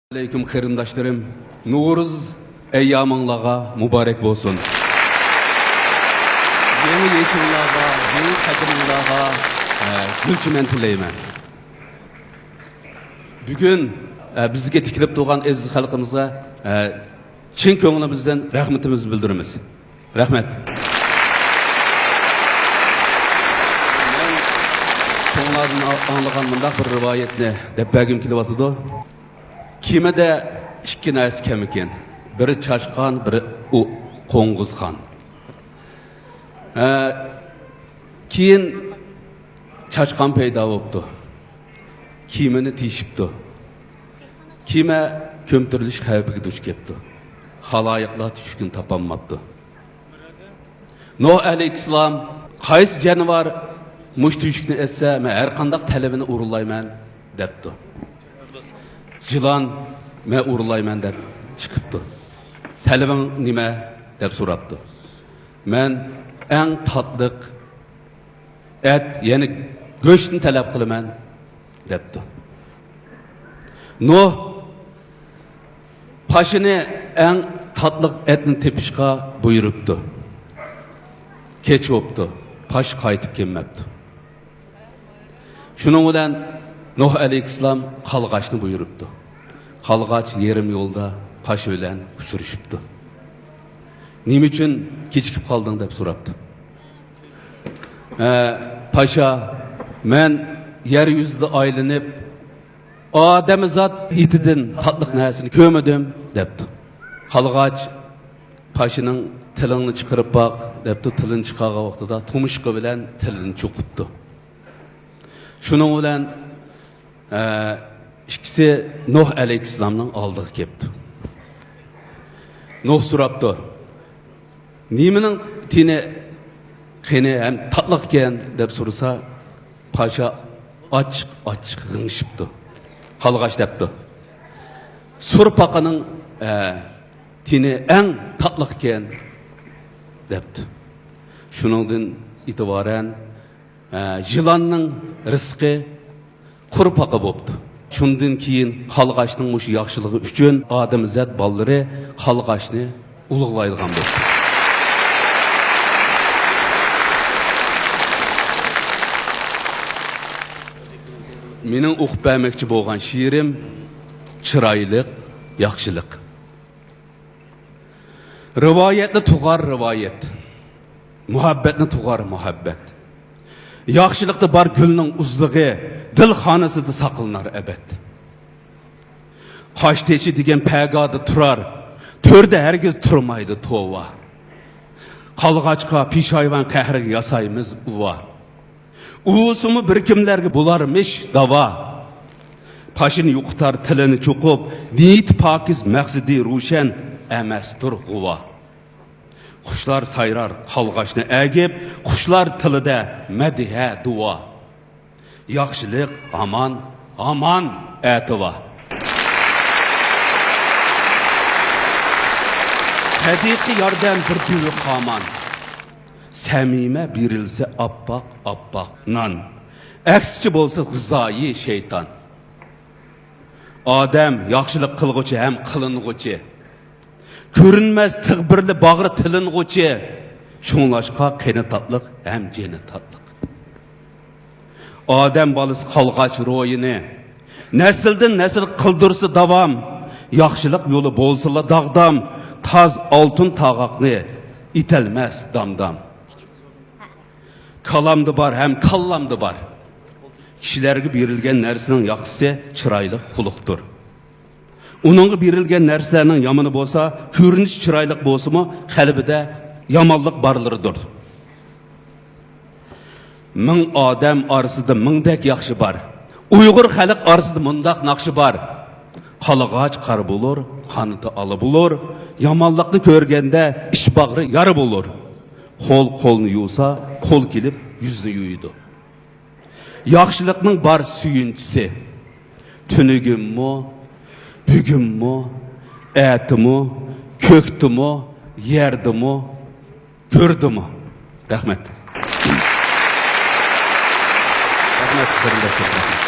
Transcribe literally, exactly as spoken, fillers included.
ئەلەيكۇم قېرىنداشلىرىم، نورۇز ئەييامىڭلارغا مۇبارەك بولسۇن. يېڭى يېشىللارغا، يېڭى قەدىمىڭلارغا، ئە، گۈل چىمەن تىلەيمەن. بۈگۈن، ئە، بىزگە تىكىلىپ تۇرغان ئەزىز خەلقىمىزغا، ئە، چىن كۆڭلىمىزدىن رەھمىتىمىزنى بىلدۈرىمىز. رەھمەت. مەن چوڭلاردىن ئاڭلىغان مۇنداق بىر رىۋايەتنى دەپ بەرگۈم كېلىۋاتىدۇ. كېمىدە ئىككى نەرسە كەم ئىكەن. بىرى چاشقان، بىرى ئۇ قوڭغۇزخان. ئە، كېيىن چاشقان پەيدا بوپتۇ. كېمىنى تېشىپتۇ. كېمە كۆمتۈرۈلۈش خەۋپىگە دۇچ كەپتۇ. خالايىقلار تۆشۈكنى تاپالماپتۇ. نۇھ ئەلەيھىسسالام، «قايسى جانىۋار مۇشۇ تۆشۈكنى ئەتسە، مەن ھەر قانداق تەلىپىنى ئورۇنلايمەن» دەپتۇ. «يىلان، مەن ئورۇنلايمەن» دەپ چىقىپتۇ. «تەلىپىڭ نېمە؟» دەپ سوراپتۇ. «مەن ئەڭ تاتلىق ئەت، يەنى گۆشنى تەلەپ قىلىمەن» دەپتۇ. نۇھ پاشىنى ئەڭ تاتلىق ئەتنى تېپىشقا بۇيرۇپتۇ. كەچ بوپتۇ. پاشا قايتىپ كەلمەپتۇ. شۇنىڭ بىلەن نۇھ ئەلەيھىسسالام قالغاچنى بۇيرۇپتۇ. قالغاچ يېرىم يولدا پاشا بىلەن ئۇچرىشىپتۇ. «نېمە ئۈچۈن كېچىكىپ قالدىڭ؟» دەپ سوراپتۇ. «ھە، پاشا، مەن يەر يۈزىدە ئايلىنىپ، ئادەمزات ئېتىدىن تاتلىق نەرسىنى كۆرمىدىم» دەپتۇ. قالغاچ پاشىنىڭ «تىلىڭنى چىقىرىپ باق» دەپتۇ. تىلىنى چىقارغان ۋاقتىدا تۇمشۇقى بىلەن تىلىنى چوقۇپتۇ. شۇنىڭ بىلەن، ئە، ئىككىسى نۇھ ئەلەيھىسسالامنىڭ ئالدىغا كەپتۇ. نۇھ سوراپتۇ، «نېمىنىڭ تېنى قېنى ھەم تاتلىق ئىكەن؟» دەپ سورىسا، پاشا ئاچچىق-ئاچچىق غىڭشىپتۇ. قالغاچ دەپتۇ، «سۇر پاقىنىڭ، ئە، تېنى ئەڭ تاتلىق ئىكەن» دەپتۇ. شۇنىڭدىن ئېتىبارەن، ئە، يىلاننىڭ رىزقى قۇرۇ پاقا بوپتۇ. شۇندىن كېيىن قالغاچنىڭ مۇشۇ ياخشىلىقى ئۈچۈن ئادەمزات بالىلىرى قالغاچنى ئۇلۇغلايدىغان بوپتۇ. مېنىڭ ئوقۇپ بەرمەكچى بولغان شېئىرىم چىرايلىق، ياخشىلىق. رىۋايەتنى تۇغار رىۋايەت، مۇھەببەتنى تۇغار مۇھەببەت. ياخشىلىقتا بار گۈلنىڭ ئۇزلۇقى، دىل خانىسىدا ساقلىنار ئەبەد. قاش تېشى دېگەن پەگادا تۇرار، تۆردە ھەرگىز تۇرمايدۇ توۋا. قالغاچقا پېشايۋان قەھرىگە ياسايمىز ئۇۋا. ئۇۋىسىمۇ بىر كىملەرگە بولارمىش داۋا. پاشىنى يوقىتار تىلىنى چوقۇپ، نىيىتى پاكىز، مەقسىتى روشەن، ئەمەستۇر غۇۋا. قۇشلار سايرار قالغاچنى ئەگىپ، قۇشلار تىلىدا مەدھىيە دۇئا. ياخشىلىق ھامان، ھامان ئەتىۋا. سەدىقە ياردەم بىر تۈۋى قامان. سەمىمە بېرىلسە ئاپئاق، ئاپئاق نان. ئەكسىچە بولسا غىزايى شەيتان. ئادەم ياخشىلىق قىلغۇچى ھەم قىلىنغۇچى. كۆرۈنمەس تىغ بىرلە باغرى تىلىنغۇچى. شۇڭلاشقا قېنى تاتلىق ھەم جېنى تاتلىق. ئادەم بالىسى قالغاچ روھىنى نەسىلدىن نەسىل قىلدۇرسا داۋام. ياخشىلىق يولى بولسىلا داغدام، تاز ئالتۇن تاغاقنى ئېتەلمەس دامدام. كالامدا بار ھەم كاللامدا بار. كىشىلەرگە بېرىلگەن نەرسىنىڭ ياخشىسى چىرايلىق خۇلقتۇر. ئۇنىڭغا بېرىلگەن نەرسىلەرنىڭ يامىنى بولسا، كۆرۈنۈشى چىرايلىق بولسىمۇ، قەلبىدە يامانلىق بارلىرىدۇر. مىڭ ئادەم ئارىسىدا مىڭدەك ياخشى بار. ئۇيغۇر خەلق ئارىسىدا مۇنداق ناخشا بار. قالغاچ قارا بولۇر، قانىتى ئالا بولۇر. يامانلىقنى كۆرگەندە ئىچ باغرى يارا بولۇر. قول قولنى يۇسا، قول كېلىپ يۈزنى يۇيىدۇ. ياخشىلىقنىڭ بار سۆيۈنچىسى. تۈنۈگۈنمۇ، بۈگۈنمۇ، ئەتىمۇ، كۆكتىمۇ، يەردىمۇ، گۆردىمۇ. رەھمەت. رەھمەت، قېرىنداشلار.